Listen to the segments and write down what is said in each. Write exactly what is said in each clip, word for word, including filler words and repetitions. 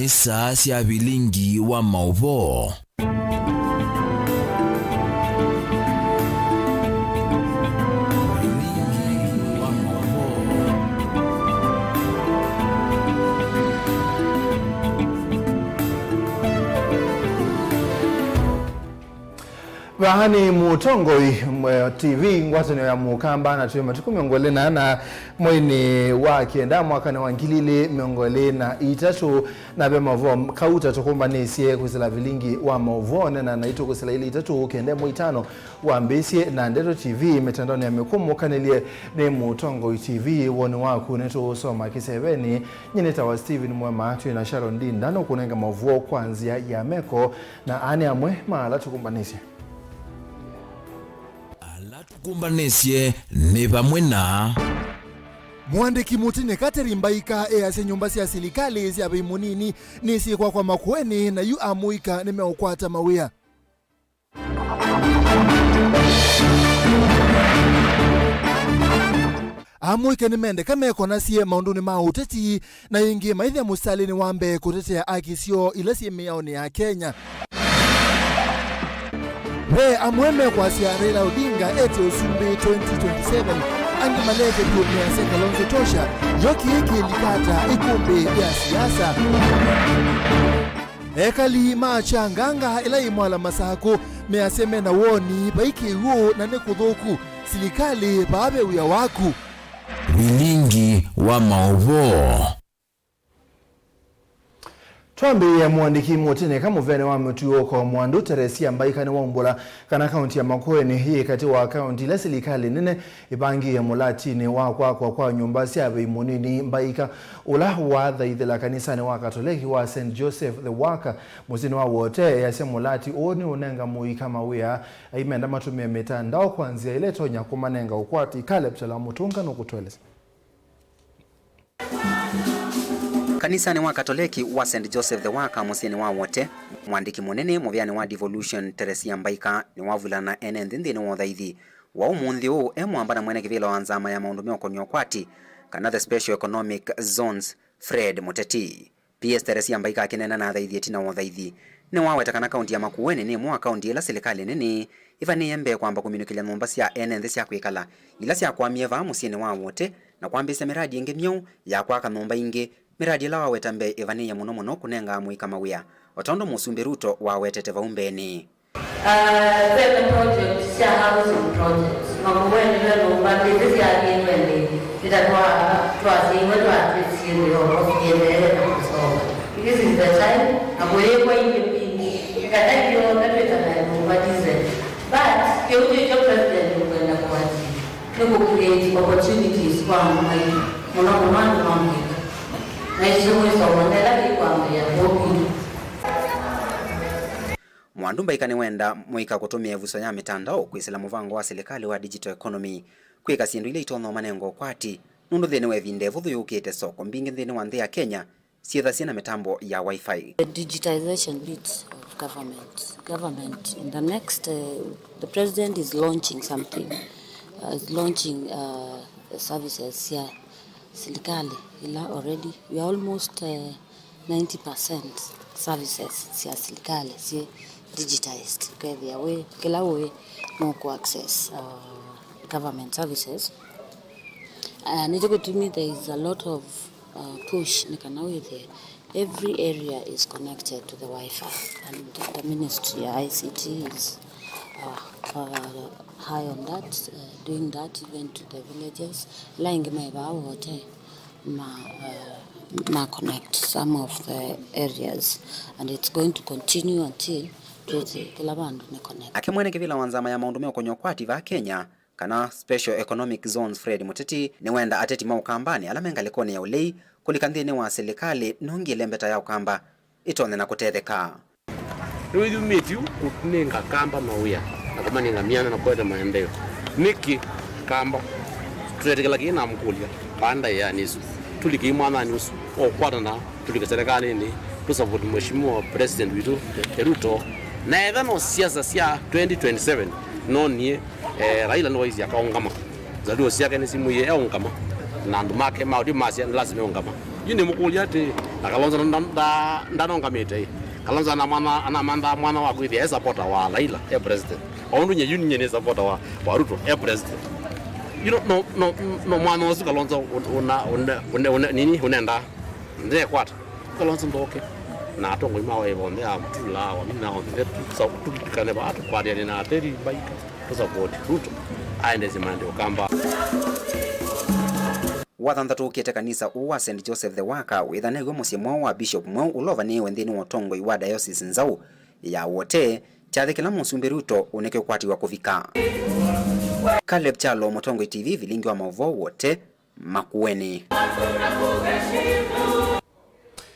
Nĩ saa sya vilingi wa maũvoo. Vilingi wa maũvoo. Vaa nĩ Mũtongoi, mwe, T V, ngwatanĩo ya Mũkamba, na twĩ matukũ mĩongo ĩlĩ na ana mweinĩ wa kenda mwakanĩ wa ngili ilĩ mĩongo ĩlĩ na itatũ, na ve maũvoo kauta tũkũmbanĩsye kwĩsĩla vilingi wa maũvoo nena naitũ kwĩsĩla ilĩ itatũ kenda ĩmwe itano wambĩĩsye na Ndeto T V mĩtandaonĩ ya mĩkũmũkanĩlye nĩ Mũtongoi T V. Woni waku nĩtũũsoma kĩsevenĩ. Nyie nĩtawa Stephen Mwema, twĩ na Sharon Ndinda nũkũnenga maũvoo kwa nzĩa ya meko. Na aa nĩ amwe ma ala tũkũmbanĩsye. Ala tũkũmbanĩsye nĩ vamwe na. Mũandĩki mũtĩ nĩ Kateri Mbaika easya nyũmba sya silikalĩ sya vei mũnini nĩsyĩkwakwa Makueni, na yu amũika nĩmeũkwata mawĩa. Amũika nĩmendeka mekonasye maũndũnĩ ma ũteti, na ĩngĩ maithya mũsitalĩnĩ wa mbee kũtetea aki syoo ila syĩ mĩaonĩ ya Kenya. Ve amwe mekwasya Raila Odinga ete ũsumbĩ twenty twenty-seven, angĩ malete vyũ measya Kalonzo Tosha, yo kĩĩ kĩlikata ĩkũmbĩ ya siasa. Ekali ma Kyanganga ĩla yĩ Mwala Masakũ measya mena woni vai kĩw'ũ na nĩ kũthũku. Silikalĩ, vaa ve wĩa waku. Vilingi wa maũvoo. Twambĩĩe, mũandĩki mũtĩ nĩ kamũvene wa mũtuo kwa Mwandu, Teresia Mbaika, nĩwaumbũla kana kaunti ya Makueni yĩ katĩ wa kaunti ila silikalĩ nene ĩvangĩĩe mũlatinĩ wa kwakwa kwa nyũmba sya vei mũnini. Mbaika, ũla wathaithĩla kanisanĩ wa Katoleki wa Saint Joseph the Worker mũsyĩnĩ wa Wote, easya mũlati ũũ nĩũnenga mũika mawĩa aimenda matũmĩe mĩtandao kwa nzĩa ĩla ĩtonya kũmanenga ũkwati. Caleb Chala Mũtũnga nũkũtũelesya. Kanisanĩ wa Katoleki wa Saint Joseph the Worker mũsyĩnĩ wa Wote, mũandĩki mũnene mũvĩanĩ wa devolution Teresia Mbaika nĩwavulana ene nthĩ nthĩnĩ wa ũthaithi wa ũmũnthĩ ũũ e mwamba na mwene kĩvĩla wa nzama ya maũndũ meũkonia ũkwati, kana the Special Economic Zones, Fred Mũteti. P S Teresia Mbaika akĩneena na athaithi ĩtina wa ũthaithi, nĩwaweta kana kaunti ya Makueni nĩ ĩmwe wa kaunti ila silikalĩ nene ĩvanĩĩe mbee kwamba kũminũkĩlya nyũmba sya ene nthĩ sya kwĩkala ila syakwamie vaa mũsyĩnĩ wa Wote na kwambĩĩsya mĩradi ĩngĩ myeũ ya kwaka nyũmba ingĩ, mĩradi ĩla waweta mbee ĩvanĩĩe mũno mũno kũnenga amũika mawĩa, o tondũ Mũsumbĩ Ruto wawetete vau mbeenĩ. Ah, ve na project sya housing projects. Makueni ve nyũmba mbĩthĩ syakĩtwe nthĩ, ĩtatwaa twasyiwe twatwĩsie nthĩ oko siendeee na kũsoma. This is the time, na kũyĩkwa ingĩ mbingĩ, ĩkata ithyonthe twĩkalae nyũmba decent. But kĩu kĩkyo president ũkwenda kũachieve, nĩ kũ create opportunities kwa andũ maitũ, mũno mũno andũ ma mũika. Na isu mwĩsoma ndela kĩkwambĩĩa kũu. Mwandu Mbaika nĩwenda mũika kũtũmĩa ĩvuso ya mĩtandao kwĩsĩla mũvango wa silikalĩ wa digital economy kwĩka syĩndũ ila itonya ũmanenga ũkwati, nũndũ nthĩnĩ wa ĩvinda ĩvũthũ yũkĩte, soko mbingĩ nthĩnĩ wa nthĩ ya Kenya syĩthasya na mĩtambo ya Wi-Fi. The digitization bit of government. Government in the next, uh, the president is launching something, uh, is launching, uh, services sya silikalĩ ila already we are almost, uh, ninety percent services sya silikalĩ syĩ digitized. Ũkethĩa wĩ kĩla ũĩ nũkũ access, uh, government services. Uh, nĩkyo kĩtumi there is a lot of, uh, push nĩ kana wĩthĩe every area is connected to the Wi-Fi, and the ministry ya I C T is, uh, uh, high on that, uh, doing that even to the villages. Ĩla ĩngĩ maĩ vaa Wote ma, uh, ma connect some of the areas, and it's going to continue until twĩthĩe kĩla vandũ nĩ connected. Ake mwene kĩvĩla wa nzama ya maũndũ meũkonya ũkwati vaa Kenya, kana Special Economic Zones, Fred Mũteti, nĩwenda ateti ma Ũkambanĩ ala me ngalĩkonĩ ya ũlei kũlika nthĩnĩ wa silikalĩ nũngĩ ĩlembeta ya Ũkamba ĩtonye na kũtetheka. Nĩwĩthumĩtye kũnenga Kamba mawĩa na kũmanenga myanya na kũete maendeeo. Nĩkĩ Kamba? Tũtetĩkĩla kĩĩ namũkũlya, kaa ndaĩanĩ ĩsu. Tũlike imwanyanĩ ũsu wa ũkwatana, tũlike serikalĩnĩ, tũsavoti Mheshimiwa President witũ, Ruto. Na etha no siasa sya twenty twenty-seven, no niĩ, eh, Raila nĩwaisye akaũngama. Nzalio syake nĩsimwĩie eũngama, na andũ make maũthi masya nĩ lasima eũngama. Yu nĩmũkũlya atĩ, na Kalonzo nda- nda- ndanongamĩte ĩ? Kalonzo anamantha- anamanthaa mwana wa kwĩthĩa e supporter wa Raila e president. O ũndũ nye yu ninye nĩ supporter wa, wa Ruto e president. You know, no, no, no mwana ũsu Kalonzo un- una- une- une- une- nini unenda. Ndekwata. Kalonzo ndoke. Na atongoi ma waĩ vonthe a Mutula, wa mina onthe tu- sa- tũkane vaa tũkwatĩane na ateri mbaika. Tũsapoti Ruto aendesye maendeeo Kamba. Wathanthatũ ũkĩte, kanisa ũũ wa Saint Joseph the Worker wĩthanĩw'e mũsyĩ mwaũ wa Bishop mweũ ũla ũvanĩĩwe nthĩnĩ wa ũtongoi wa Diocese Nzaũ ya Wote, kyathĩ kĩla Mũsumbĩ Ruto ũnĩkĩũkwatiwa kũvika. Caleb Kyalo, Mũtongoi T V, vilingi wa maũvoo Wote, Makueni.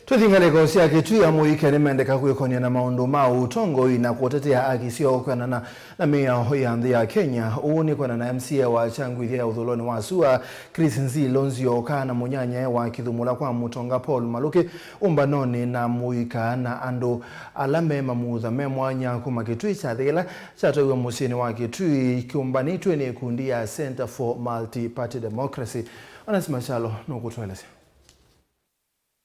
Twĩthi ngalĩko sya Kitui, amũika nĩmendeka kwĩkonia na maũndũ ma ũtongoi na kũtetea aki syoo kwĩanana na mĩao ya nthĩ ya Kenya. Ũu nĩ kwĩanana na M C A wa Kyangwithya ya ũthũlonĩ wa sua, Chris Nzilo Nzioka, na mũnyanyae wa kĩthumũla kwa mũtonga Paul Malũki ũmbanonĩ na mũika na andũ ala me mamutha me mwanya kuma Kitui. Kyathĩ kĩla kyatwaiwe mũsyĩnĩ wa Kitui kĩũmbanĩtw'e nĩ ĩkundi ya Center for Multi-Party Democracy. Onesmus Kyalo nũkũtũelesya.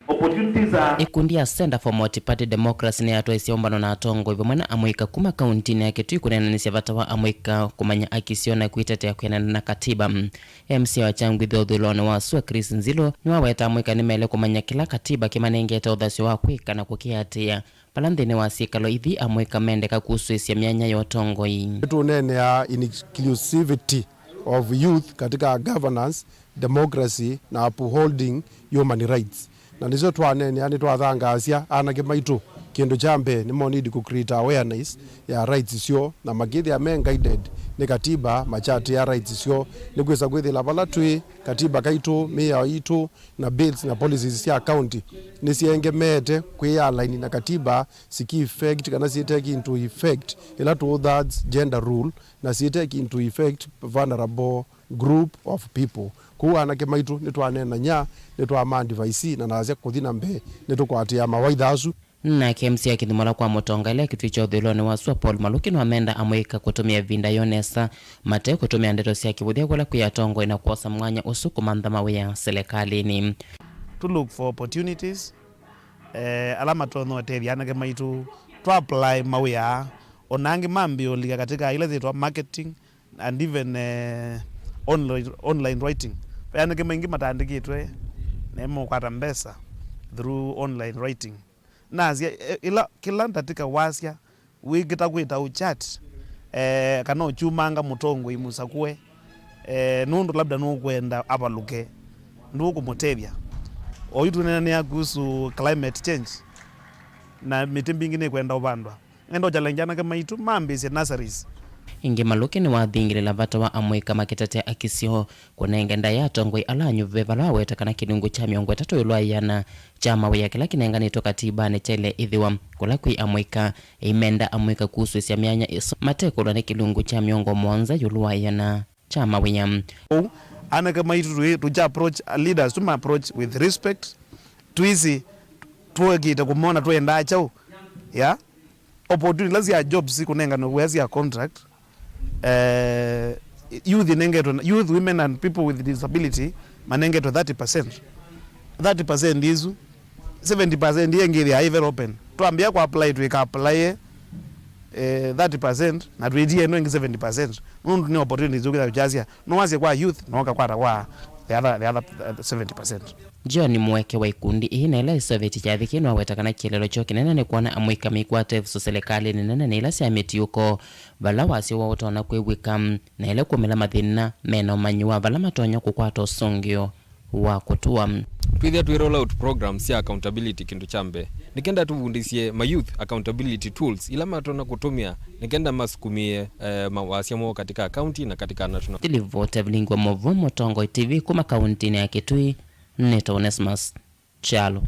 Opportunities are Ĩkundi ya Center for Multi-Party Democracy nĩyatwaisye ũmbano na atongoi vamwe na amũika kuma kauntinĩ ya Kitui kũneenanĩsya vata wa amũika kũmanya aki syoo na kwĩtetea kwĩanana na katiba. M C A wa Kyangwithya ũthũlonĩ wa sua, Chris Nzilo, nĩwaweta amũika nĩmaĩle kũmanya kĩla katiba kĩmanengete ũthasyo wa kwĩka na kũkĩatĩĩa. Vala nthĩnĩ wa syĩkalo ithi amũika mendeka kusũĩsya myanya ya ũtongoi. Nĩtũneeneaa inclusivity of youth katika governance, democracy na upholding human rights. Na nĩsyo twaneenea, nĩtwathangaasya anake maitũ. Kĩndũ kya mbee, nĩmo need kũ create awareness ya rights syoo, na makĩthĩa me guided nĩ katiba, machatĩa rights syoo. Nĩkwĩsa kwĩthĩla vala twĩ, katiba kaitũ, mĩao itũ, na bills na policies sya county nĩsyengemeete kwĩ align na katiba, siki effect kana syĩ take into effect ĩla two thirds gender rule, na syĩ take into effect vulnerable group of people. Kwoou anake maitũ nĩtwaneenany'a, nĩtwama advice, na nasya kũthi na mbee nĩtũkwatĩaa mawaitha asu. Nake M C A akĩthumũla kwa mũtonga ĩla Kitui kya ũthũĩlonĩ wa sua Paul Malũki nĩwamenda amũika kũtũmĩa ĩvinda yoo nesa mate kũtũmĩa ndeto sya kĩvũthya kũla kwĩ atongoi na kwosa mwanya ũsu kũmantha mawĩa silikalĩnĩ. To look for opportunities, eh, ala matonya ũtethya anake maitũ twa apply mawĩa, ona angĩ mambĩĩe ũlika katika ila syĩtwa marketing and even, eh, online, online writing. Ve anake maingĩ matandĩkĩtwe na nĩmeũkwata mbesa through online writing. Nasya, e, ĩla, kĩla ndatĩka wasya, wĩkĩta kwĩta ũchat, eh, kana ũkyumanga mũtongoi mũsakũe, eh, nũndũ labda nũkwenda avalũke, ndũkũmũtethya. Oyu tũneenea kuhusu climate change, na mĩtĩ mbingĩ nĩkwenda ũvandwa. Nenda ũchallenge anake maitũ mambĩĩsye nurseries. Ĩngĩ Malũki nĩwathingĩlĩla vata wa amũika makĩtetea aki syoo, kũnenge ndaĩa atongoi ala anyuve, vala waweta kana kĩlungu kya mĩongo ĩtatũ ĩũlũ wa ĩana kya mawĩa kĩla kĩnenganĩtwe katibanĩ kyaĩle ĩthĩwa kũla kwĩ amũika ĩimenda amũika kusũĩsya myanya ĩsu matekũlwa nĩ kĩlungu kya mĩongo mũonza ĩũlũ wa ĩana kya mawĩa. Ũu, anake maitũ tũi-, tũkya approach leaders, tũma approach with respect, twĩsĩ tũekĩte kũmona twendaa kyaũ, ya opportunity ila sya jobs kũnenganwe wĩa sya contract, eh, youth inengetwe, youth, women and people with disability manengetwe thirty percent. Thirty percent isu, seventy percent ĩngĩ ĩthĩaa ĩ very open. Twambĩa kũ apply, twĩka apply, eh, thirty percent, na twĩtie ĩno ĩngĩ seventy percent. Nũndũ nĩ opportunities ũkĩtha kyasya, no wasye kwa youth, no kakwata kwa the other, the other, uh, seventy percent. John Mweke wa ikundi ii na ila iseũvĩtye kyathĩ kĩĩ nĩwaweta kana kĩeleelo kyoo kĩnene nĩ kwona amũika meikwata ĩvuso silikalĩnĩ nene na ila sya mĩtiũko, vala wasya woo ũtonya kwĩw'ĩka, na ĩla kũmĩla mathĩna mena ũmanyi wa vala matonya kũkwata ũsũngĩo wa kũtũa. Twĩthĩa twĩ roll out programs sya accountability kĩndũ kya mbee, nĩ kenda tũvundĩsye ma youth accountability tools ila matonya kũtũmĩa nĩ kenda masukumĩe, eh, mawasya moo katika county na katika national. Ndilivoti ya vilingi wa maũvoo Mũtongoi T V kuma kauntinĩ ya Kitui, nĩtawa Onesmus Kyalo.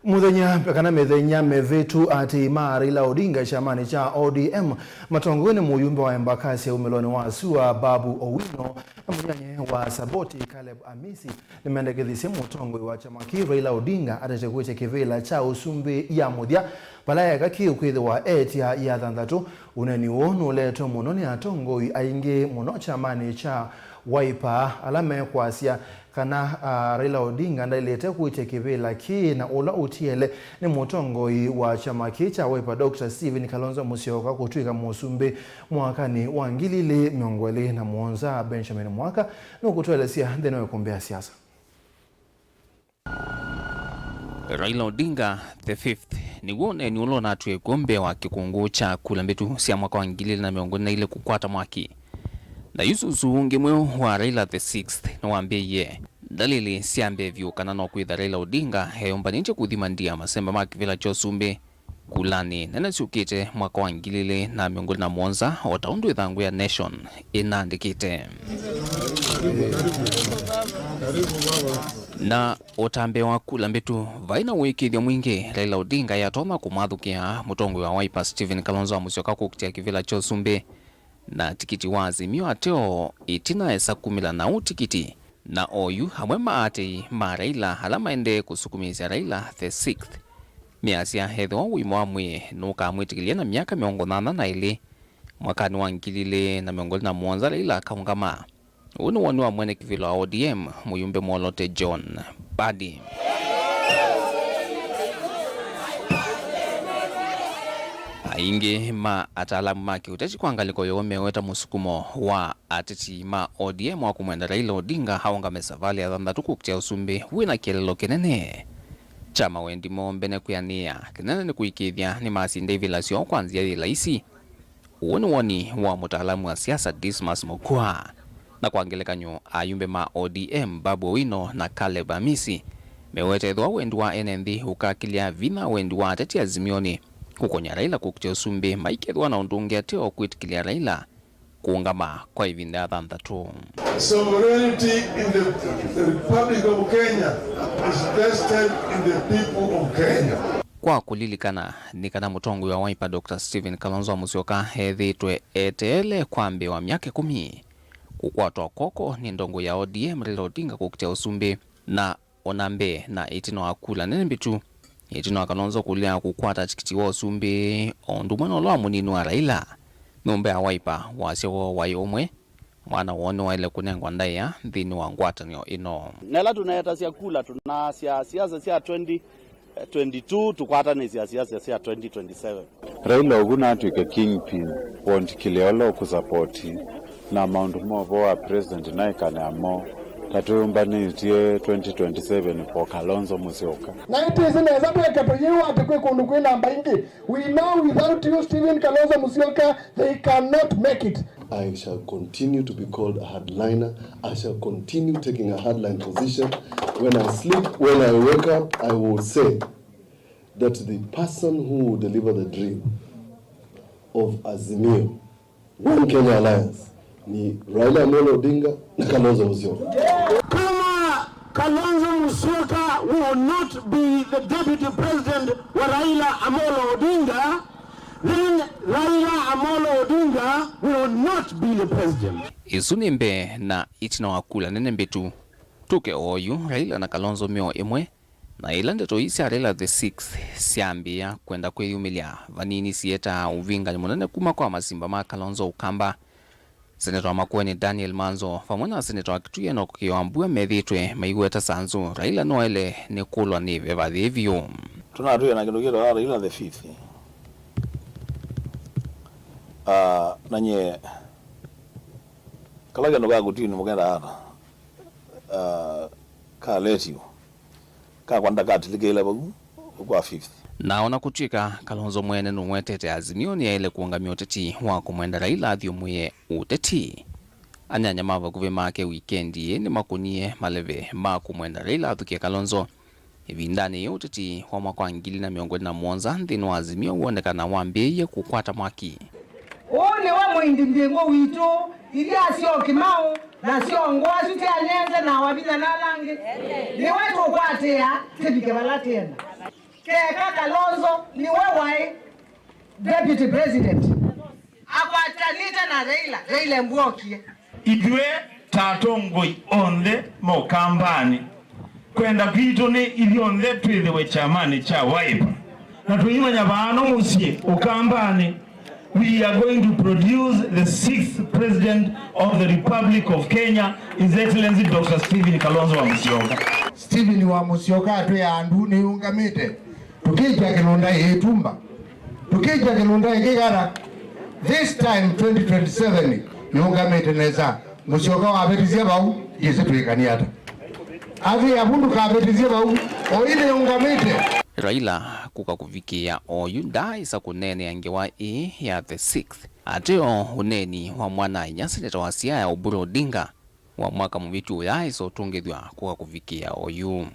Mũthenya, kana mĩthenya mĩvĩtu, aatĩĩi ma Raila Odinga kyamanĩ kya O D M matongoew'e nĩ mũyumbe wa Embakasi ya umĩlonĩ wa sua Babu Owino na mũnyanyae wa Saboti Caleb Amisi nĩmendekethisye mũtongoi wa kyama kĩu Raila Odinga atete kwĩtya kĩvĩla kya ũsumbĩ ya mũthya, vala eka kĩu kwĩthĩwa etya ya thanthatũ. Ũneeni ũũ nũletwe mũno nĩ atongoi aingĩ mũno kyamanĩ kya Wiper ala mekwasya kana, ah, Raila Odinga ndaĩlĩte kũĩtya kĩvĩla kĩĩ na ũla ũtiele nĩ mũtongoi wa kyama kĩĩ kya Wiper, Doctor Stephen Kalonzo Musyoka kũtw'ĩka mũsumbĩ mwakanĩ wa ngili ilĩ mĩongo ĩlĩ na mũonza. Benjamin Mwaka nũkũtũelesya nthĩnĩ wa ĩkũmbĩ ya siasa. Raila Odinga the fifth nĩw'o ũneeni ũla ũnatw'ĩe kw'o mbee wa kĩkũngũ kya kula mbĩtu sya mwaka wa ngili ilĩ na mĩongo ĩlĩ na ilĩ kũkwata mwaki. Na yu susu ũngĩ mweũ wa Raila the sixth nĩwambĩĩie ndalĩlĩ sya mbee vyũ kana no kwĩtha Raila Odinga eyũmbanĩtye kũthi mandia masemba ma kĩvĩla kya ũsumbĩ kulanĩ nene syũkĩte mwaka wa ngili ilĩ na mĩongo ĩlĩ na mũonza, o ta ũndũ ĩthangũ ya Nation ĩnaandĩkĩte. Na o ta mbee wa kula mbĩtu, vai na ũĩkĩĩthyo mwingĩ Raila Odinga yatonya kũmwathũkĩa mũtongoi wa Wiper Stephen Kalonzo wa Musyoka kũkitĩa kĩvĩla kya ũsumbĩ na tikiti wa Azimio ateo ĩtina esa kumĩla na ũu tikiti. Na oyu amwe ma aatĩĩi ma Raila ala maendee kũsukumĩĩsya Raila the sixth measya ethĩwa ũima wa mwĩĩ nũkamwĩtĩkĩlya na myaka mĩongo nyanya na ĩlĩ mwakanĩ wa ngili ilĩ na mĩongo ĩlĩ na mũonza Raila akaũngama. Ũũ nĩ woni wa mwene kĩvĩla wa O D M, mũyumbe mwolote John Mbadi. Aingĩ ma ataalamu ma kĩũteti kwa ngalĩko yoo meweta mũsukumo wa ateti ma O D M wa kũmwenda Raila Odinga aũngame savalĩ ya thanthatũ kũkitĩa ũsumbĩ wĩ na kĩeleelo kĩnene. Kyama wendi moo mbene kwĩanĩĩa kĩnene nĩ kũĩkĩĩthya nĩmasinda ivĩla syoo kwa nzĩa yĩ laisi. Ũũ nĩ woni wa mũtaalamu wa siasa Dismas Mukua. Na kwa ngelekany'o, ayumbe ma O D M Babu Owino na Caleb Amisi mewete ethĩwa wendi wa ene nthĩ ũkakĩlya vinya wendi wa ateti Azimionĩ kũkony'a Raila kũkitĩa ũsumbĩ maikethĩwa na ũndũ ũngĩ ateo kwĩtĩkĩlya Raila kũũngama kwa ĩvinda ya thanthatũ. Sovereignty in the, the Republic of Kenya is vested in the people of Kenya. Kwa kũlilikana, nĩ kana mũtongoi wa Wiper Doctor Stephen Kalonzo Musyoka ethĩĩtwe eteele kwa mbee wa myaka ĩkũmi kũkwatwa kw'oko nĩ ndongoi ya O D M Raila Odinga kũkitĩa ũsumbĩ, na o na mbee na ĩtina wa kula nene mbĩtu, ĩtina wa Kalonzo kũlea kũkwata tikiti wa ũsumbĩ o ũndũ ũmwe na ũla wa mũnini wa Raila, nyũmba ya Wiper wasya woo waĩ ũmwe, mwana woo nĩwaĩle kũnengwa ndaĩa nthĩnĩ wa ngwatanĩo ĩno. Na ĩla tũneetasya kula, tũnaasya siasa sya twenty twenty-two, tũkwatanĩsya siasa sya twenty twenty-seven. Raila ũvu natw'ĩke kingpin, wondikile ũla ũkũsapoti, na maũndũ ma ũvoo wa president naĩkane amo, ta twĩũmbanĩtye twenty twenty-seven for Kalonzo Musyoka. Na ĩtĩsĩ nesa tweke tũyĩw'a atĩ kwĩ kũndũ kwĩ namba ingĩ. We know without you, Stephen Kalonzo Musyoka, they cannot make it. I shall continue to be called a hardliner. I shall continue taking a hardline position. When I sleep, when I wake up, I will say that the person who will deliver the dream of Azimio One Kenya Alliance ni Raila Amolo Odinga na Kalonzo Musyoka. Kama Kalonzo Musyoka will not be the deputy president wa Raila Amolo Odinga, then Raila Amolo Odinga will not be the president. Isu nĩ mbee na itina wa kula nene mbĩtu. Tũke oyu, Raila na Kalonzo mĩoo ĩmwe, na ĩla ndeto ii sya Raila the sixth syambĩĩa kwenda kwĩyumĩlya vanini, siyetaa ũvingani mũnene kuma kwa masimba ma Kalonzo Ũkamba. Seneta wa Makueni Daniel Manzo vamwe na seneta wa Kitui Enock Kĩoambua methĩĩtwe maiweta sanzu Raila noele nĩ kũlwa nĩ veva yĩĩ vyũ. Tũnatwĩe na kĩndũ kĩtawa Raila the fifth. Ah, na nyie kala kĩndũ ka kũtini mũkenda ata, ah, ka letio kakwa ndakatilikĩle vau kwa fifth. Na ona kũtw'ĩka Kalonzo mwene nũwetete Azimio nĩyaĩle kũũngamya ũteti wa kũmwenda Raila athyũmũĩe ũteti, anyanya ma vakuvĩ make wikendi ĩĩ nĩmakũnie maleve ma kũmwenda Raila athũkĩe Kalonzo ĩvindanĩ yĩĩ ũteti wa mwaka wa ngili na mĩongo ĩlĩ na mũonza nthĩnĩ wa Azimio wonekana wambĩĩie kũkwata mwaki. Ũũ nĩwe mũindi mbingũ witũ, iria syo kĩmaũ, na syo ngũa asu sya nyenze na wavinya na ala angĩ. Nĩwe tũkwatĩĩa tĩvike vala tĩenda. Keka Kalonzo nĩwe waĩ deputy president. Akwatanĩte na Raila, Raila mbwokie. Ithyĩ ta atongoi onthe ma Ũkambanĩ, kwenda kwitũ nĩ ithyonthe twĩthĩwe kyamanĩ kya Wiper, na tũimanya vaano mũsyĩ Ũkambanĩ. We are going to produce the sixth President of the Republic of Kenya, His Excellency Doctor Stephen Kalonzo wa Musyoka. Stephen wa Musyoka atwĩaa ndu nĩyũngamĩte. Tũkĩkya kĩlũnda ĩtumba. Tũkĩkya kĩlũnda ĩkĩkara. This time, twenty twenty-seven, yũngamĩte nesa. Musyoka wavetisye vau, yĩsĩ twĩkanie ata. Athi avu ndũkavetisye vau, o ĩndĩ yũngamĩte. Raila kũka kũvikĩĩa oyu ndaaĩsa kũneenea ngewa ĩĩ ya The Sixth. Ateo ũneeni wa mwana-a-inyia seneta wa Siaya Oburu Odinga wa mwaka mũvĩtu ũyaaĩsa ũtũngĩthw'a kũka kũvikĩĩa oyu.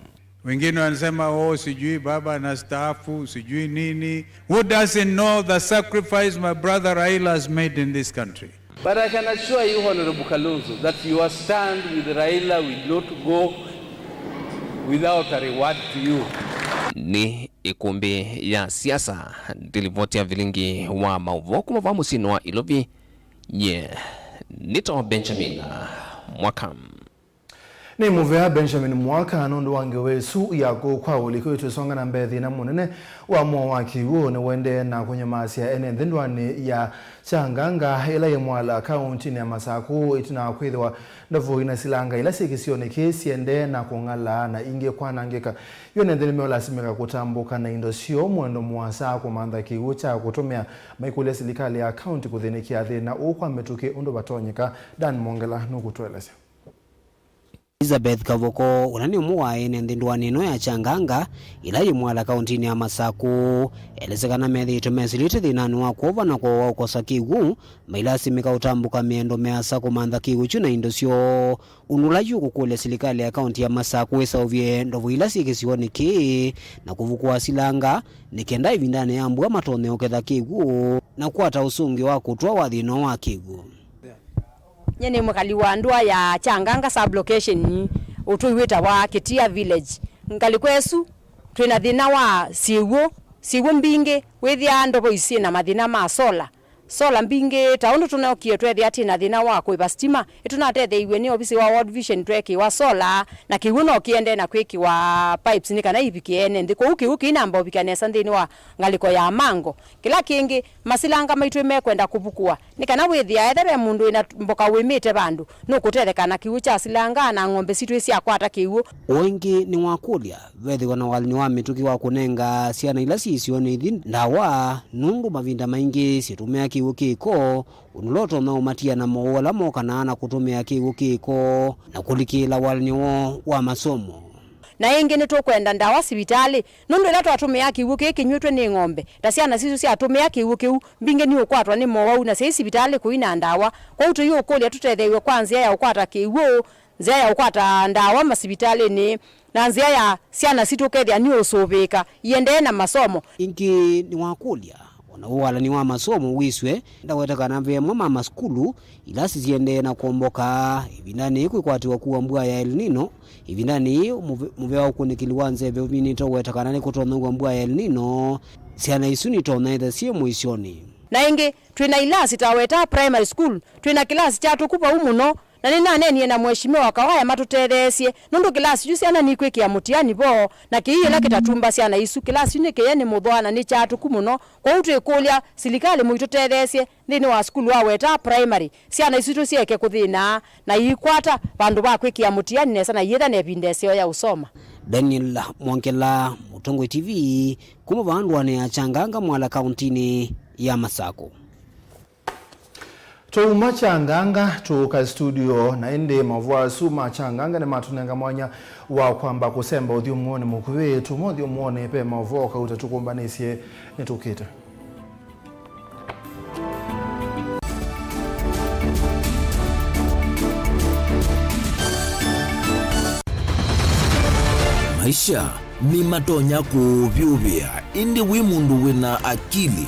Wengine wanasema, "Oh, sijui baba anastaafu, sijui nini." Who doesn't know the sacrifice my brother Raila has made in this country? But I can assure you, Honorable Kalonzo, that your stand with Raila will not go without a reward to you. Nĩ ĩkũmbĩ ya siasa, ndilivoti ya vilingi wa maũvoo kuma va mũsyĩnĩ wa Ilovi, nye nĩtawa Benjamin Mwaka. Nĩ mũvea Benjamin Mwaka nũndũ wa ngewa ĩsu yaku kwa ũliku. Twĩsonga na mbee, thĩna mũnene wa mũo wa kĩw'ũ nĩũendee na kũnyamasya ene nthĩ ndũanĩ ya Kyanganga ĩla yĩ Mwala kaũntinĩ ya Masakũ, ĩtina wa kwĩthĩwa ndovo ina silanga ila syĩ kĩsionĩ kĩĩ siendee na kũng'ala na ingĩ kwanangĩka. Yu ene nthĩ nĩmeũlasimĩka kũtambũka na indo syoo mwendo mũasa kũmantha kĩw'ũ kya kũtũmĩa, maikũlya silikalĩ ya kaũnti kũthĩnĩkĩa thĩna ũũ kwa mĩtũkĩ ũndũ vatonyeka. Dan Mwongela nũkũtũelesya. Elizabeth Kavoko, ũla nĩ ũmwe wa ene nthĩ ndũanĩ ĩno ya Kyanganga, ĩla yĩ Mwala kaũntinĩ ya Masakũ, elesya kana methĩĩtwe mesĩlĩte thĩnanĩ wa kwova na kũawa ũkosa kĩw'ũ, mailasimĩka ũtambũka mĩendo mĩasa kũmantha kĩw'ũ kyu na indo syoo. Ũndũ ũla yu ũkũkũlya silikalĩ ya kaũnti ya Masakũ ĩseũvye ndovo ila syĩ kĩsionĩ kĩĩ na kũvukũa silanga, nĩ kenda ĩvindanĩ ya mbua matonye ũketha kĩw'ũ na kũkwata ũsũngĩo wa kũtwawa thĩna wa kĩw'ũ. Nye nĩ mwĩkali wa ndũa ya Kyanganga sub-location, ũtũi wĩtawa Kĩtia Village. Ngalĩko ĩsu, twĩ na thĩna wa syĩw'ũ, syĩw'ũ mbingĩ, wĩthĩaa ndovo isyĩ na mathĩna ma sola. Sola mbingĩ, ta ũndũ tũnookie tweethĩa twĩ na thĩna wa kũĩva sitima, nĩtũnatetheeiw'e nĩ ovisi wa World Vision tweekĩwa sola, na kĩw'ũ no kĩendee na kwĩkĩwa pipes nĩ kana ivikĩe ene nthĩ. Kwoou kĩw'ũ kĩinamba ũvika nesa nthĩnĩ wa ngalĩko ya Mango. Kĩla kĩngĩ, masilanga maitũ mekwenda kũvukũa, nĩ kana wĩthĩa etha ve mũndũ wĩ na mboka ũĩmĩte vandũ, nũkũtetheka na kĩw'ũ kya silanga na ng'ombe sitũ isyakwata kĩw'ũ. O ĩngĩ nĩwakũlya, vethĩwa na walani wa mĩtũkĩ wa kũnenga syana ila syĩ isionĩ ithi ndawa, nũndũ mavinda maingĩ syĩtũmĩa kĩw'ũ kĩko, ũndũ ũla ũtonya ũmatia na mowau ala mokanaa na kũtũmĩa kĩw'ũ kĩko na kũlikĩĩla walani woo wa masomo. Na ĩngĩ nĩtũkwenda ndawa sivitalĩ, nũndũ ĩla twatũmĩaa kĩw'ũ kĩĩ kĩnyw'ĩtwe nĩ ng'ombe, ta syana sitũ syatũmĩa kĩw'ũ kĩu, mbingĩ nĩũkwatwa nĩ mowau na syai sivitalĩ kũi na ndawa. Kwoou tũiũkũlya tũtetheew'e kwa nzĩa ya ũkwata kĩw'ũ, nzĩa ya ũkwata ndawa masivitalĩnĩ, na nzĩa ya syana sitũ ũkethĩa nĩũsũvĩĩka iendee na masomo. Ĩngĩ nĩwakũlya, o na w'o walani wa masomo wĩswe, ndaweta kana ve amwe ma masukulu, ilasi siendee na kwomboka ĩvindanĩ yĩĩ kwĩkwatĩwa kũwa mbua ya El Nino. Ĩvindanĩ yĩĩ, mũve-, mũvea ũkunĩkĩli wa nzeve ũminĩte ũweta kana nĩkũtonya ũwa mbua ya El Nino, syana isu nitonya ĩtha syĩ mũisyonĩ. Na ĩngĩ, twĩ na ilasi ta Weta Primary School, twĩ na kĩlasi kyatũku vau mũno, na nĩnaneenie na Mheshimiwa Kawaya matũtetheesye, nũndũ kĩlasi kyu syana nikwĩkĩa mũtiani vo, na kĩi ĩla kĩtatumba syana isu. Kĩlasi kyu nĩ kĩye nĩ mũthwa na nĩ kyatũku mũno, kwoou twĩkũlya silikalĩ mũitũtetheesye nthĩnĩ wa sukulu wa Weta Primary, syana isu tũsyeke kũthĩna na iikwata vandũ va kwĩkĩa mũtiani nesa na iyĩtha na ĩvinda ĩseo ya ũsoma. Daniel Mwongela, Mũtongoi T V, kuma vaa ndũanĩ ya Kyanganga Mwala kaũntinĩ ya Masakũ. Twauma Kyanganga tũũka studio, na ĩndĩ maũvoo asu ma Kyanganga nĩmatũnenga mwanya wa kwamba kũsemba ũthyũmũonĩ mũkuvĩ. Tuma ũthyũmũonĩ ve maũvoo kauta tũkũmbanĩsye nĩtũkĩte. Maisha nĩmatonya kũũvyũvĩa, ĩndĩ wĩ mũndũ wĩna akili,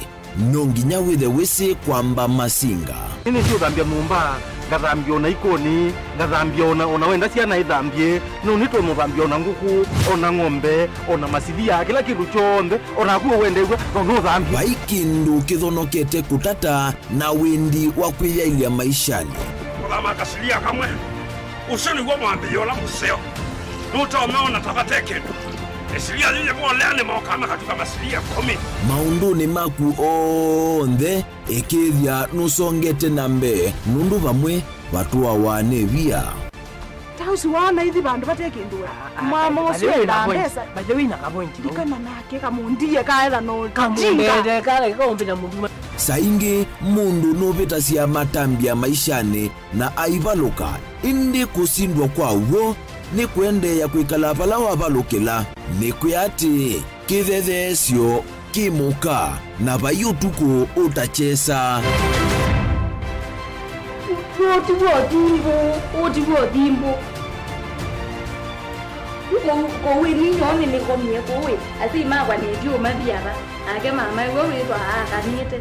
no nginya wĩthe wĩsĩ kwamba masinga. Nĩnĩsĩ ũthambya nyũmba, ngathambya ona ikoni, ngathambya ona, ona wenda syana ithambye, no nĩtwe mũthambya ona ngũkũ, ona ng'ombe, ona masivia, kĩla kĩndũ kyonthe, ona naku ũwendeew'a, no nũthambye. Vai kĩndũ kĩthonokete kũtata na wendi wa kwĩyaĩlya maishanĩ. Kũthama kasilia kamwe, ũsu nĩw'o mwambĩĩo ũla mũseo. Nũtonya ona ta vate kĩndũ. Ĩsilia yĩyĩ moleanĩ mokaa makatuka masilia ĩkũmi. Maũndũnĩ maku onthe, ĩkĩĩthya nũsongete na mbee, nũndũ vamwe vatũawa nĩ via. Ta ũsu waana ithi vandũ vate kĩndũ we. Ah, ah, mwama by the ũsu way, enda na point, mbesa. By the way, na ka point, no? Ndikana nake kamũndie kaetha no jinga. Kamũndie kale kaũmbe na mũndũ ma- Saa ingĩ mũndũ nũvĩtasya matambya maishanĩ na aivalũka, ĩndĩ kũsindwa kwa w'o nĩ kũendeea kwĩkala vala wavalũkĩla. Nĩkwĩa atĩĩ, kĩthetheesyo kĩ mũka, na vai ũtukũ ũtakyesa. Ũũ ti w'o thimbũ, ũũ ti w'o thimbũ. Kũu, kũu ĩ ninyoo nĩnĩkomie kũu ĩ, asyai makwa nĩndiũmathi ava, nake mama ĩw'o wĩthwa aakanĩte.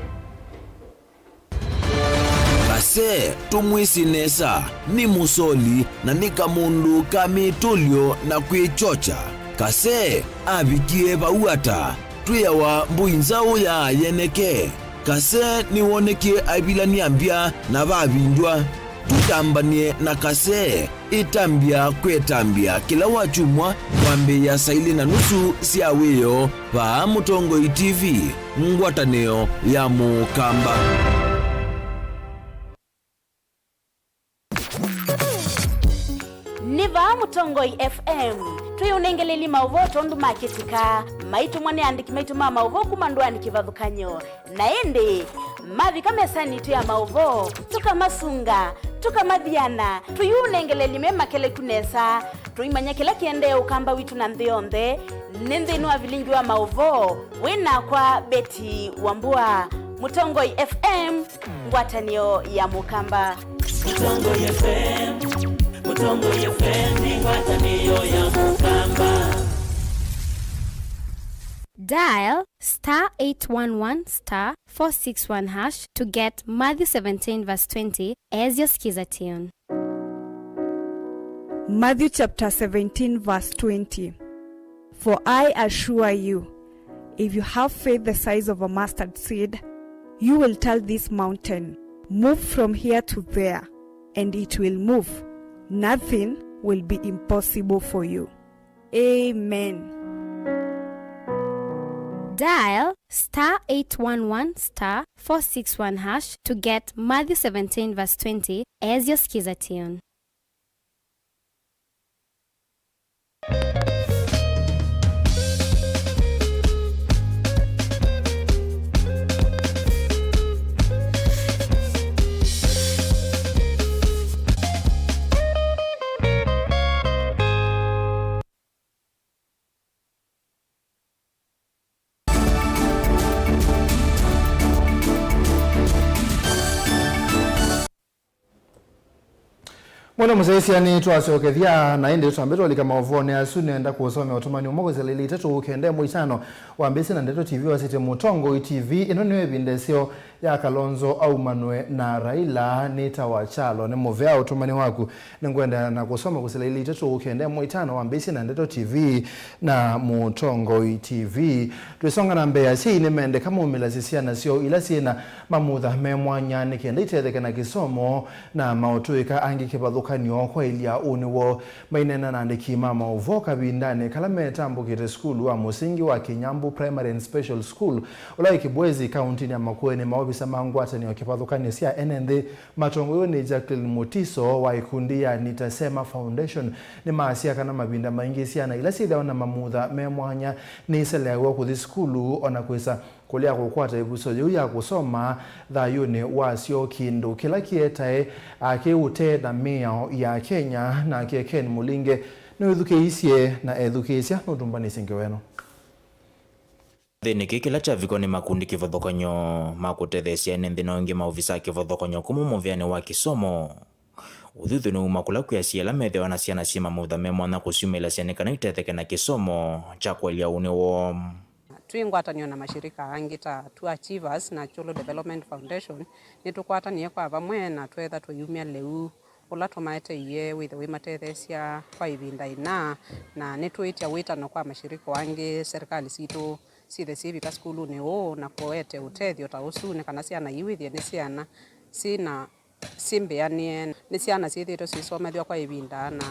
Kase, tũmwĩsĩ nesa, nĩ mũsoli na nĩ kamũndũ ka mĩtũlyo na kwĩkyokya. Kase avikie vau ata? Twĩawa mbũi nzaũ ya yeneke. Kase nĩwonekie aivilany'a mbya na vavindywa. Tũtambany'e na Kase. Ĩtambya kwĩ ĩtambya kĩla wakyumwa kwambĩĩa saa ilĩ na nusu sya wĩoo vaa Mũtongoi T V, ngwatanĩo ya Mũkamba. Nĩ vaa Mũtongoi F M, twĩũnengelelye maũvoo tondũ makĩtĩka, maitũmwa nĩ andĩki maitũ ma maũvoo kuma ndũanĩ kĩvathũkany'o. Na ĩndĩ, mavika mesanĩ itũ ya maũvoo, tũkamasunga, tũkamathiana, tũyũnengelelye me makeleku nesa, tũimanya kĩla kĩendee Ũkamba witũ na nthĩ yonthe. Nĩ nthĩnĩ wa vilingi wa maũvoo, wĩ nakwa Betty Wambua, Mũtongoi F M, ngwatanĩo ya Mũkamba. Mũtongoi F M, Mũtongoi F M nĩ ngwatanĩo ya Mũkamba. Dial star eight one one star four six one hash to get Matthew seventeen verse twenty as your skiza tune. Matthew chapter seventeen verse twenty. For I assure you, if you have faith the size of a mustard seed, you will tell this mountain, 'Move from here to there,' and it will move. Nothing will be impossible for you. Amen. Dial star eight one one star four six one hash to get Matthew seventeen verse twenty as your skiza tune. Mwana mũsyaĩĩsya, nĩtwasyokethya, na ĩndĩ tũtambe twalika maũvoonĩ asu. Nĩenda kũsomea ũtũmani ũmwe kũsila ilĩ itatũ kenda ĩmwe itano wambĩĩsye na Ndeto T V wasĩtye, Mũtongoi T V, ĩno nĩyo ĩvinda ĩseo ya Kalonzo aumanwe na Raila. Nĩtawa Kyalo, nĩ mũvea ũtũmani waku. Nĩngwenda na kũsoma kũsila ilĩ itatũ kenda ĩmwe itano wambĩĩsye na Ndeto T V na Mũtongoi T V. Twĩsonga na mbee, asyai nĩmendeka maumĩlasye syana syoo ila syĩ na mamutha me mwanya nĩ kenda itetheke na kĩsomo na maũtũĩka angĩ kĩvathũkany'o kwaĩlya ũnĩ woo. Maineena na andĩki ma maũvoo kavindanĩ kala metambũkĩte sukulu wa mũsingi wa Kinyambu Primary and Special School, ũla wĩ Kibwezi, kauntinĩ ya Makueni, maovisa ma ngwatanĩo kĩvathũkany'o sya ene nthĩ matongoew'e nĩ Jacqueline Mutiso wa ikundi ya Nitasema Foundation nĩmaasya kana mavinda maingĩ syana ila syĩthĩawa na mamutha me mwanya nĩiseleaw'a kũthi sukulu o na kwĩsa kũlea kũkwata ĩvuso yĩu ya kũsoma thayũnĩ wasyo, kĩndũ kĩla kĩetae, a, kĩ ũtee na mĩao ya Kenya. Nake Ken Mũlinge nĩwĩthukĩĩisye na ethukĩĩsya nũtũmbanĩsye ngewa ĩno. Nthĩnĩ kĩĩ kĩla kyavikwa nĩ makundi kĩvathũkany'o ma kũtetheesya ene nthĩ na ũngĩ maovisa kĩvathũkany'o kuma mũvĩanĩ wa kĩsomo. Ũthuthyo nĩuma kũla kwĩ asyai ala methĩawa na syana syĩ mamutha me mwanya kũsyumĩlasya nĩ kana itetheke na kĩsomo kya kũelya ũnĩ woo. Twĩ ngwatanĩo na mashirika angĩ ta Two Achievers na Cholo Development Foundation, nĩtũkwatanie kwa vamwe na tweetha tũyumya lĩu ũla tũmaeteie wĩthĩwe ũimatetheesya kwa ĩvinda ĩna, na nĩtwĩtya wĩtano kwa mashirika angĩ, serikali sitũ syĩthe syĩvika sukulunĩ ũũ na kũete ũtethyo ta ũsu nĩ kana syana iu ithye nĩ syana syĩ na syĩ mbĩanĩe. Nĩ syana syĩthĩĩtwe syĩsomethw'a kwa ĩvinda, na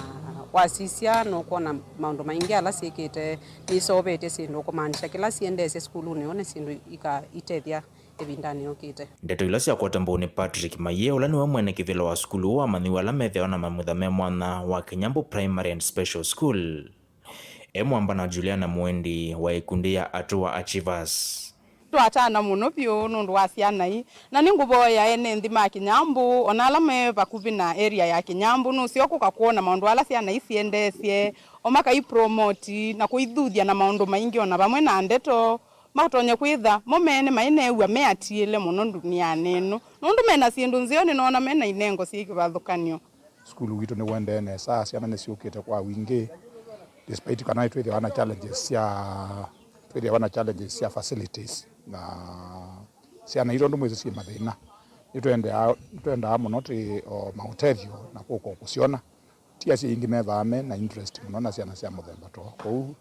wasisya nũkwona maũndũ maingĩ ala syĩkĩte nĩiseũvĩtye syĩndũ, kũmaanisha kĩla siendeesye sukulunĩ ũũ nĩ syĩndũ ika-, itethya ĩvindanĩ yũkĩte. Ndeto ila syakwata mbau nĩ Patrick Mayie, ũla nĩwe mwene kĩvĩla wa sukulu ũũ, amanyĩw'a ala methĩawa na mamutha me mwanya wa Kĩnyambũ Primary and Special School. E mwamba na Juliana Mwendi wa ĩkundi ya Atua Achievers. Twatana mũno vyũ nũndũ wa syana ii, na nĩngũvoya ene nthĩ ma Kĩnyambũ, ona ala me vakuvĩ na area ya Kĩnyambũ, nũseo kũka kwona maũndũ ala syana ii siendeesye, o makai promote na kũithuthya na maũndũ maingĩ, ona vamwe na ndeto, matonye kwĩtha mo mene maineew'a me atiĩle mũno ndunianĩ ĩno, nũndũ mena syĩndũ nzeo, nĩnoona mena inengo syĩ kĩvathũkany'o. Sukulu witũ nĩũendee nesa, syana nĩsyũkĩte kwa wingĩ, despite kana twĩthĩawa na challenges sya, twĩthĩawa na challenges sya facilities, na syana ii tondũ mwĩsĩ syĩ mathĩna, nĩtwendaa, nĩtwendaa mũno twĩ o maũtethyo na kũka o kũsyona. Ti asyai aingĩ methĩawa me na interest mũno na syana sya mũthemba too. Kwoou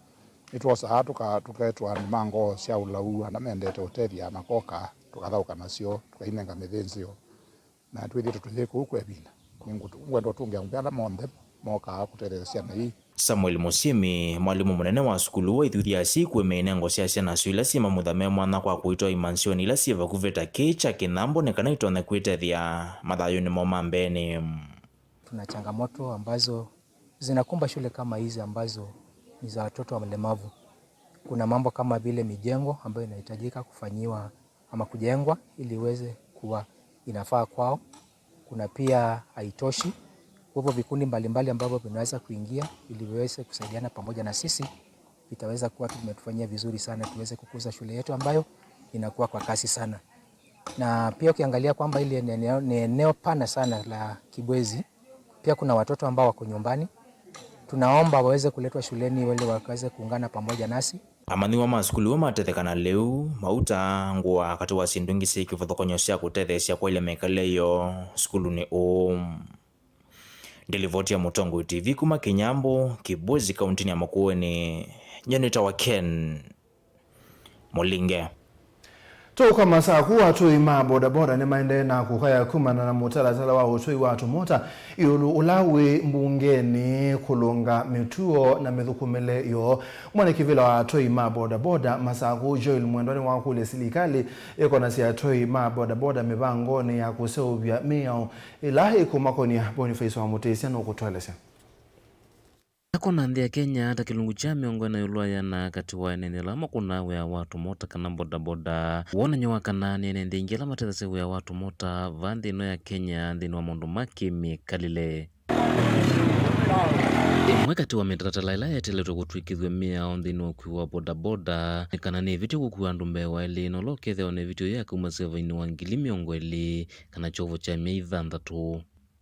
nĩtwosaa tũka-, tũketwa andũ ma ngoo sya ũlau, ala mendete ũtethya, makoka, tũkathaũka nasyo, tũkainenga mĩthĩnzĩo. Na twĩthĩĩtwe tũyĩ kũu kwa ĩvinda. Nĩngũtũ-, ngwenda ũtũngĩa ngũvĩ ala monthe mokaa kũtetheesya syana ii. Samuel Mũsyĩmi, mwalimũ mũnene wa sukulu, waithuthya asyai kũĩmya inengo sya syana syoo ila syĩ mamutha me mwanya kwa kũitwaa imansyonĩ ila syĩ vakuvĩ ta kĩĩ kya Kĩnyambũ nĩ kana itonye kwĩtethya mathayũnĩ moo ma mbeenĩ. Tuna changamoto ambazo zinakumba shule kama hizi ambazo ni za watoto walemavu. Kuna mambo kama vile mijengo ambayo inahitajika kufanyiwa ama kujengwa ili iweze kuwa inafaa kwao. Kuna pia haitoshi. Kwa hivyo vikundi mbalimbali ambavyo vinaweza kuingia ili viweze kusaidiana pamoja na sisi, vitaweza kuwa vimetufanyia vizuri sana tuweze kukuza shule yetu ambayo inakuwa kwa kasi sana. Na pia ukiangalia kwamba hili ni eneo, ni eneo pana sana la Kibwezi, pia kuna watoto ambao wako nyumbani. Tunaomba waweze kuletwa shuleni ili wakaweze kuungana pamoja nasi. Amanyĩw'a ma sukulu ũũ matetheka na lĩu, mauta, ngũa katĩ wa syĩndũ ingĩ syĩ kĩvathũkany'o sya kũtetheesya kwaĩlya mĩkalĩle yoo sukulunĩ ũũ. Ndilivoti ya Mũtongoi T V kuma Kĩnyambũ, Kibwezi, kauntinĩ ya Makueni, nyie nĩtawa Ken Mũlinge. Tũũka Masaku, atũi ma bodaboda nĩmaendee na kũkaya kumana na mũtalatala wa ũtũi wa tũmota ĩũlũ ũla wĩ mbungenĩ kũlũnga mĩtuo na mĩthũkũmĩle yoo. Mwene kĩvĩla wa atũi ma bodaboda Masaku, Joel Mwendwa, nĩwakũlya silikalĩ ĩkonasya atũi ma bodaboda mĩvangonĩ ya kũseũvya mĩao ĩla ĩkũmakonĩa. Boniface wa Mũtĩsya nũkũtũelesya. Akona nthĩ ya Kenya ta kĩlungu kya mĩongo ĩna ĩũlũ wa ĩana katĩ wa ene nthĩ ala makũnaa wĩa wa tũmota kana bodaboda. Wonany'o wa kana nĩ ene nthĩ aingĩ ala matethasya wĩa wa tũmota vaa nthĩ ĩno ya Kenya nthĩnĩ wa maũndũ ma kĩmĩkalĩle. Ĩmwe katĩ wa mĩtalatala ĩla yeteletwe kũtw'ĩkĩthw'a mĩao nthĩnĩ wa ũkui wa bodaboda nĩ kana nĩvĩtyo kũkua andũ mbee wa elĩ, na ũla ũkethĩwa ũnevĩtyo ĩakaumasya vainĩ wa ngili mĩongo ĩlĩ kana kyovo kya myei thanthatũ.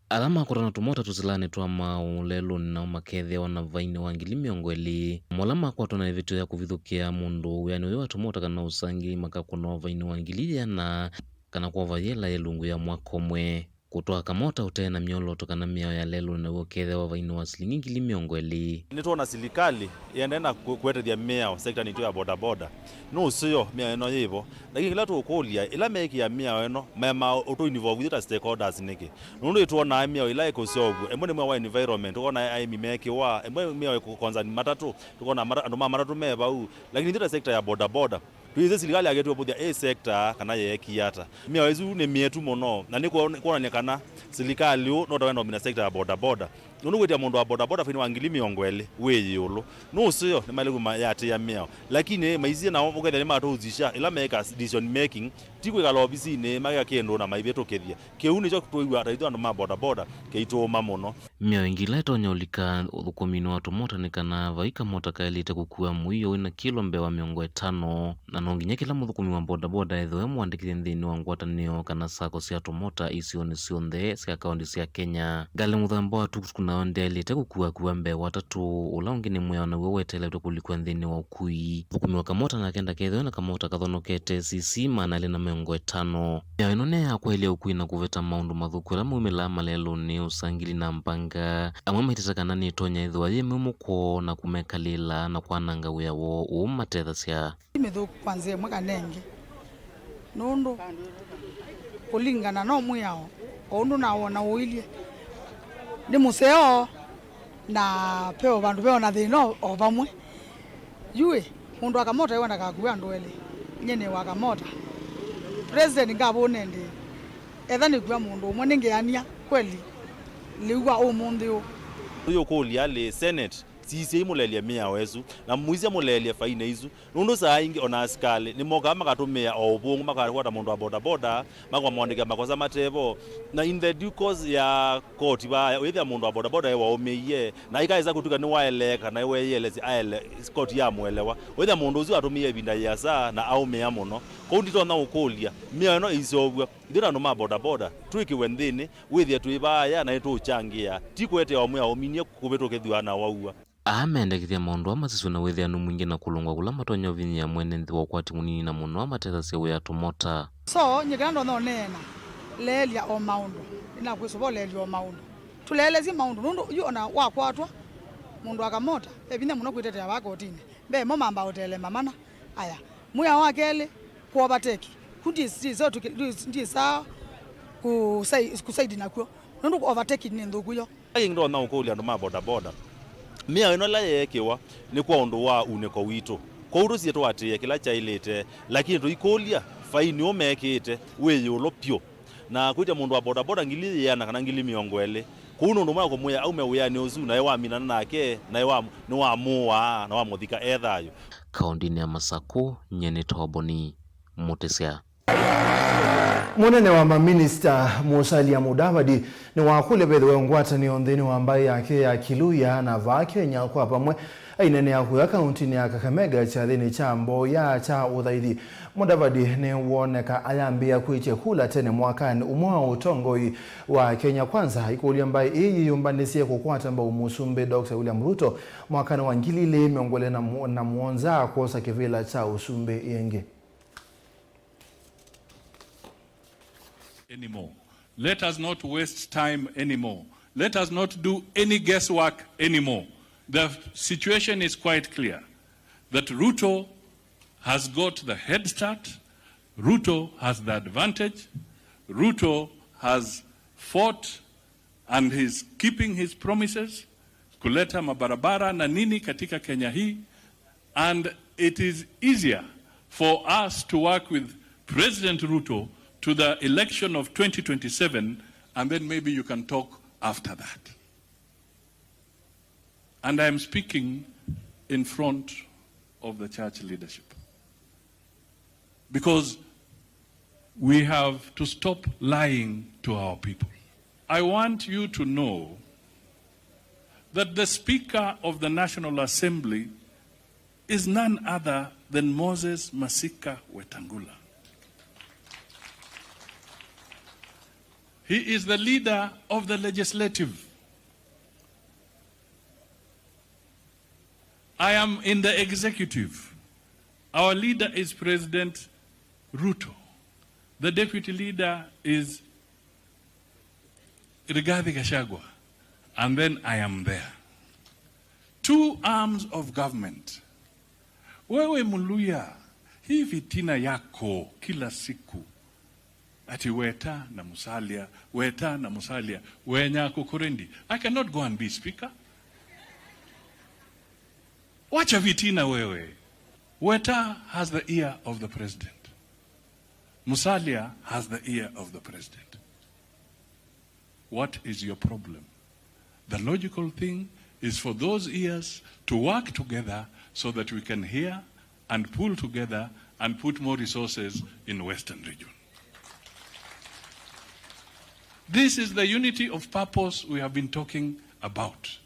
Ala makwatwa na tũmota tũsilanĩ twa maaũ lelũnĩ nao makethĩawa na vainĩ wa ngili mĩongo ĩlĩ. Namo ala makwatwa na ĩvĩtyo ya kũvithũkĩa mũndũ wĩanĩ ũyũ wa tũmota kana ũsangĩi makakũnawa vainĩ wa ngili ĩana kana kwova yela yĩ ĩlungu ya mwaka ũmwe. Kũtwaa kamota ũte na myolooto kana mĩao ya lelũnĩ naw'o ũkethĩawa vainĩ wa silingi ngili mĩongo ĩlĩ. Nĩtwona silikalĩ ĩendee na kũ-, kũetethya mĩao sektanĩ itũ ya bodaboda. Nũseo mĩao ĩno yĩvo, lakini kĩla tũkũlya, ĩla meekĩa mĩao ĩno, maema ũtũ involve ithyĩ ta stakeholders nĩkĩ? Nũndũ nĩtwonaa mĩao ĩla ĩkũseũvw'a, ĩmwe nĩ mwĩao wa environment, tũkona aĩmi meekĩwa, ĩmwe mĩao ĩkũ concern matatũ, tũkona mata-, andũ ma matatũ me vau. Lakini ithyĩ ta sector ya bodaboda, twĩsĩ silikalĩ yakĩtwe ũvũthya ĩ sector kana yeekie ata. Mĩao ĩsu nĩ myetu mũno, na nĩ kwon-, kwonany'a kana silikalĩ ũũ no ta wenda ũmina sector ya bodaboda. Nũndũ kwĩtĩa mũndũ wa bodaboda faini wa ngili mĩongo ĩlĩ wĩ ĩũlũ. Nũseo nĩmaĩle kuma yatĩĩa mĩao. Lakini maisye nao ũkethĩa nĩmatũũsisya ĩla meeka decision making, ti kwĩkala ovisinĩ, makeka kĩndũ na maivĩtũkĩthya. Kĩu nĩkyo twĩw'a ta ithyĩ andũ ma bodaboda kĩitũũma mũno. Mĩao ĩngĩ ĩla ĩtonya ũlika ũthũkũminĩ wa tũmota nĩ kana vai kamota kaĩlĩte kũkua mũio wĩna kĩlo mbee wa mĩongo ĩtano, na no nginya kĩla mũthũkũmi wa bodaboda ethĩwe mũandĩkĩthye nthĩnĩ wa ngwatanĩo kana sacco sya tũmota isionĩ syonthe sya kaũntĩ sya Kenya. Ngalĩ mũthemba wa tuktuk nayo ndyaĩlĩte kũkuakua mbee wa tatũ, ũla ũngĩ nĩ mwĩao naw'o weteeletwe kũlikw'a nthĩnĩ wa ũkui. Mũthũkũmi wa kamota nake ndakethĩwe na kamota kathonokete C C maana elĩ na mĩongo ĩtano. Mĩao ĩno nĩ ya kwaĩlya ũkui na kũveta maũndũ mathũku ala maumĩlaa malelũnĩ, ũsangili na mbanga. Amwe maitĩte kana nĩtonya ĩthĩwa yĩ mĩmũko na kũmekalĩla na kwananga wĩa woo ũũmatethasya. Ti mĩthũku kwa nzĩa ĩmwe kana ĩngĩ, nũndũ kũlingana no mwĩao, o ũndũ nawona ũilye, Nĩ mũseo na ve o vandũ ve o na thĩna o vamwe. Yu ĩ, mũndũ wa Kamota ĩwe ndakakue andũ elĩ. Nyie nĩ wa Kamota. President ngavũne ndĩ, etha nĩkua mũndũ ũmwe nĩngeania kweli lĩu wa ũmũnthĩ ũũ. Ũyũkũlya alĩ Senate, sisyai mũlelye mĩao ĩsu, na mũisye mũlelye fainĩ isu. Nũndũ saa ingĩ o na asikalĩ nĩmokaa makatũmĩa o ũvũngũ, makakwata mũndũ wa bodaboda, makamwandĩkĩa makosa matevo. Na in the due course ya koti vaya, wĩthĩa mũndũ wa bodaboda e waũmĩie, na ikaĩsa kũtw'ĩka nĩwaeleeka na weeyĩelesya aele, koti yamũelewa. Wĩthĩa mũndũ ũsu atũmĩie ĩvinda yĩasa na aũmĩa mũno. Kwoou nditonya ũkũlya, mĩao ĩno ĩiseũvw'a. Ithyĩ ta andũ ma bodaboda, twĩkĩwe nthĩnĩ, wĩthĩe twĩ vaaya na nĩtũũkyangĩa, ti kũetea ũmwe aũminie kũvĩtũkĩthw'a na waua. Aa mendekethya maũndũ aa masisw'e na wĩthĩanu mwingĩ na kũlũngwa kũla matonya ũvinyĩĩa mwene nthĩ wa ũkwati mũnini na mũno matethasya wĩa tũmota. So, nyie kĩla ndonya ũneena, leelya o maũndũ. Nĩnakwĩsũva ũleelya o maũndũ. Tũleelesye maũndũ, nũndũ yu ona wakwatwa, mũndũ wa Kamota, ve vinya mũno kwĩtetea vaa kotinĩ. Mbee mo mambaa ũtelema mana. Aya, mwĩao wa kelĩ, kũovateki. Ku ndisaa kũsaidi nakw'o, nũndũ overtaking nĩ nthũku yo. Ĩngĩ ndonya ũkũlya andũ ma bodaboda, mĩao ĩno ĩla yeekĩwa nĩ kwa ũndũ wa unĩko witũ. Kwoou tũsie tũatĩĩe kĩla kyaĩlĩte, lakini tũikũlya, fainĩ ũũ mekĩĩte wĩ ĩũlũ pyũ. Na kwĩtya mũndũ wa bodaboda ngili ĩana kana ngili mĩongo ĩlĩ, kũu nĩ ũndũ ũmwe na kũmwĩa aume wĩanĩ ũsu, naĩ waminana nake, naĩ wa, nĩwamũũaa na wamũthika e thayũ. Kaũndĩnĩ ya Masakũ, nyie nĩ Toboni Mũtĩsya. Mũnene wa maminista Musalia Mudavadi nĩwakũlya vethĩwe ngwatanĩo nthĩnĩ wa mbaĩ yake ya Kiluya na vaa Kenya kwa vamwe, aineenea kũya kaũntĩnĩ ya Kakamega kyathĩnĩ kya mboya kya ũthaithi. Mudavadi nĩwoneka ayambĩĩa kwĩtya kula tene mwakanĩ ũmwe wa ũtongoi wa Kenya Kwanza. Aikũlya mbaĩ ĩĩ yĩyũmbanĩsye kũkwata mbau Mũsumbĩ Doctor William Ruto mwakanĩ wa ngili ilĩ mĩongo ĩlĩ na mũonza kwosa kĩvĩla kya ũsumbĩ ĩngĩ. Anymore. Let us not waste time anymore. Let us not do any guesswork anymore. The situation is quite clear that Ruto has got the head start, Ruto has the advantage, Ruto has fought and he's keeping his promises, kuleta mabarabara na nini katika Kenya hii, and it is easier for us to work with President Ruto to the election of twenty twenty-seven, and then maybe you can talk after that. And I am speaking in front of the church leadership. Because we have to stop lying to our people. I want you to know that the Speaker of the National Assembly is none other than Moses Masika Wetangula. He is the leader of the legislative. I am in the executive. Our leader is President Ruto. The deputy leader is Rigathi Gachagua. And then I am there. Two arms of government. Wewe Muluya, hii fitina yako kila siku. Ati Weta na Musalia, Weta na Musalia, Weta na Musalia. I cannot go and be speaker. Wacha fitina wewe. Weta has the ear of the president. Musalia has the ear of the president. What is your problem? The logical thing is for those ears to work together so that we can hear and pull together and put more resources in Western Region. This is the unity of purpose we have been talking about.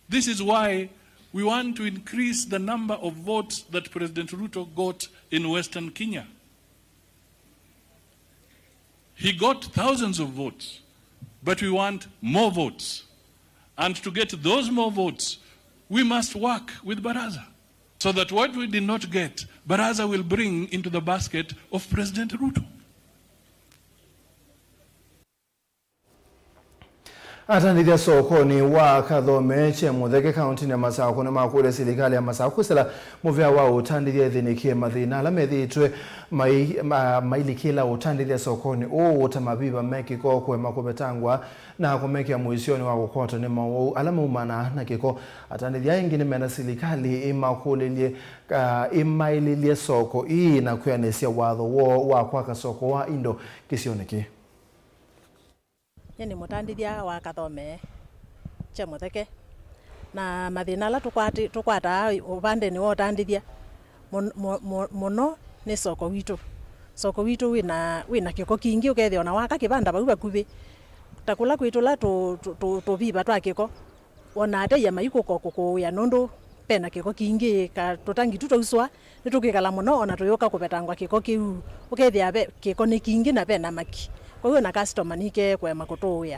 This is why we want to increase the number of votes that President Ruto got in Western Kenya. He got thousands of votes, but we want more votes. And to get those more votes, we must work with Baraza, so that what we did not get, Baraza will bring into the basket of President Ruto. Atandĩthya sokonĩ wa Kathome, Kyemutheke, kaũntĩnĩ ya Masakũ nĩmakũlya silikalĩ ya Masakũ kwĩsĩla mũvea wa ũtandĩthya ĩthĩnĩkĩe mathĩna ala methĩĩtwe mai-, ma-, mailikĩla ũtandĩthya sokonĩ ũũ ta maviva me kĩko kũema kũvetangwa na kũmekĩa mũisyonĩ wa kũkwatwa nĩ mowau ala maumanaa na kĩko. Atandĩthya aingĩ nĩmenda silikalĩ ĩmakũlĩlye, ah, ĩmaĩlĩlye soko ii na kwĩanĩsya watho woo wa kwaka soko wa indo kĩsionĩ kĩĩ. Nyie nĩ mũtandĩthya wa Kathome, Kyemutheke, na mathĩna ala tũkwati-, tũkwataa ũvandenĩ wa ũtandĩthya mũn-, mũ-, mũ-, mũno nĩ soko witũ. Soko witũ wĩna, wĩna kĩko kingĩ, ũkethĩa ona waka kĩvanda vau vakuvĩ, ta kũla kwĩ tũla tũ-, tũ-, tũ-, tũviva twa kĩko, ona ateia mayukũka kũkũũĩa nũndũ pena kĩko kingĩ. Ka tũtangi tu twausũa, nĩtũkwĩkala mũno ona tũyũka kũvetangwa kĩko kĩu, ũkethĩa ve kĩko nĩ kingĩ na vena maki, kwoou ona customer nĩkee kũema kũtũũĩa.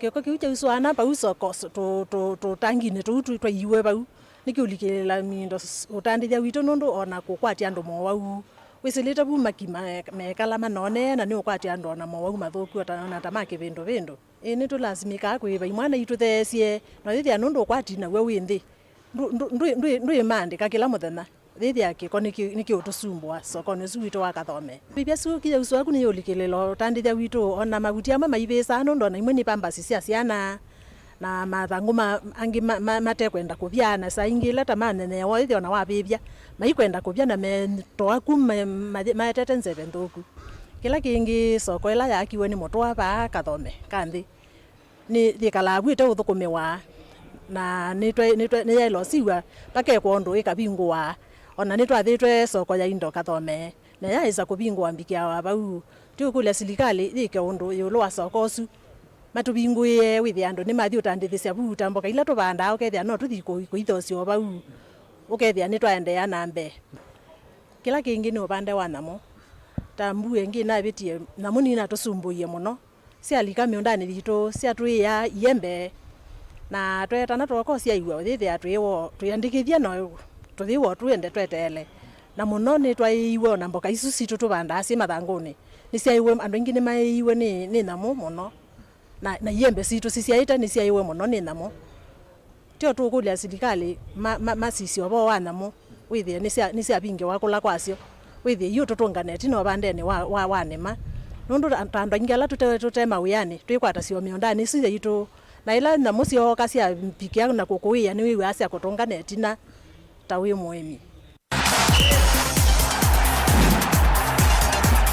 Kĩko kĩu kyausũa na vau soko s-, tũ-, tũ-, tũtanginĩ tũu tũ-, twaiiwe vau, nĩkĩũlikĩlĩla mindo s-, ũtandĩthya witũ nũndũ ona kũkwatya andũ mowau wĩsĩlĩte vu maki me-, mekala manonee na nĩũkwatya andũ ona mowau mathũku, o ta, ona ta ma kĩvĩndũvĩndũ. Ĩĩ, nĩtũlasimĩkaa kũĩva imwana itũtheesye, na wĩthĩa nũndũ ũkwati naw'o wĩ nthĩ, ndũ-, ndũ-, ndwĩ-, ndwĩ-, ndwĩmaandĩka kĩla mũthenya. Yĩthĩa kĩko nĩkĩ-, nĩkĩũtũsumbũa sokonĩ ũsu witũ wa Kathome. Ivya syũkie ũsu waku nĩyũlikĩlĩla ũtandĩthya witũ, o na mavuti amwe maivĩsaa nũndũ o na imwe nĩ pambasi sya syana, na mathangũ ma-, angĩ ma-, ma-, matekwenda kũvya, na saa ingĩ ila ta manenyeewa, ĩthĩa o na wavĩvya, maikwenda kũvya na metoa ku ma-, ma-, maetete nzeve nthũku. Kĩla kĩngĩ, soko ĩla yaakiwe nĩ mũtũa vaa Kathome ka nthĩ, nĩ yĩkalaa vu ĩteũthũkũmĩwa, na nĩtwe-, nĩtwe-, nĩyaĩle ũsiw'a vakekwa ũndũ ĩkavingũwa. O na nĩtwathĩtwe soko ya indo Kathome, na yaĩsa kũvingũwa mbikĩa wa vau. Tũikũlya silikalĩ yĩke ũndũ ĩũlũ wa soko ũsu, matũvingũĩe, wĩthĩa andũ nĩmathi ũtandĩthĩsya vu ta mboka ila tũvandaa, ũkethĩa no tũthi kũ-, kũithoosya o vau, ũkethĩa nĩtwaendeea na mbee. Kĩla kĩngĩ nĩ ũvande wa nyamũ. Ta mbua ĩngĩ ĩnavĩtie, nyamũ ninatũsumbũie mũno. Syalika mĩũndanĩ yitũ, syatwĩĩa iembe, na tweetana twoka ũsyaĩw'a ũyĩthĩa twĩ woo, twĩandĩkĩthye na tũyĩ woo tũende tweteele. Na mũno nĩtwaĩiwe o na mboka isu sitũ tũvandaa syĩ mathangũnĩ. Nĩsyaĩiwe, andũ aingĩ nĩmaĩiwe nĩ, nĩ nyamũ mũno. Na, na iembe sitũ sisyaĩte nĩsyaĩiwe mũno nĩ nyamũ. Tyo tũkũlya silikalĩ ma-, ma-, masisye ũvoo wa nyamũ, wĩthĩe nĩsya-, nĩsyavingĩwa kũla kwasyo, wĩthĩe yu tũtũngane ĩtina ũvandenĩ wa, wa, wa nĩma. Nũndũ ta, ta andũ aingĩ ala tũte, tũte mawĩanĩ, twĩkwatasya o mĩũndanĩ ĩsu yaitũ, na ĩla nyamũ syooka syambikĩa na kũkũĩa, nĩwĩw'aa syakũtũngana ĩtina ta wĩ mũĩmi.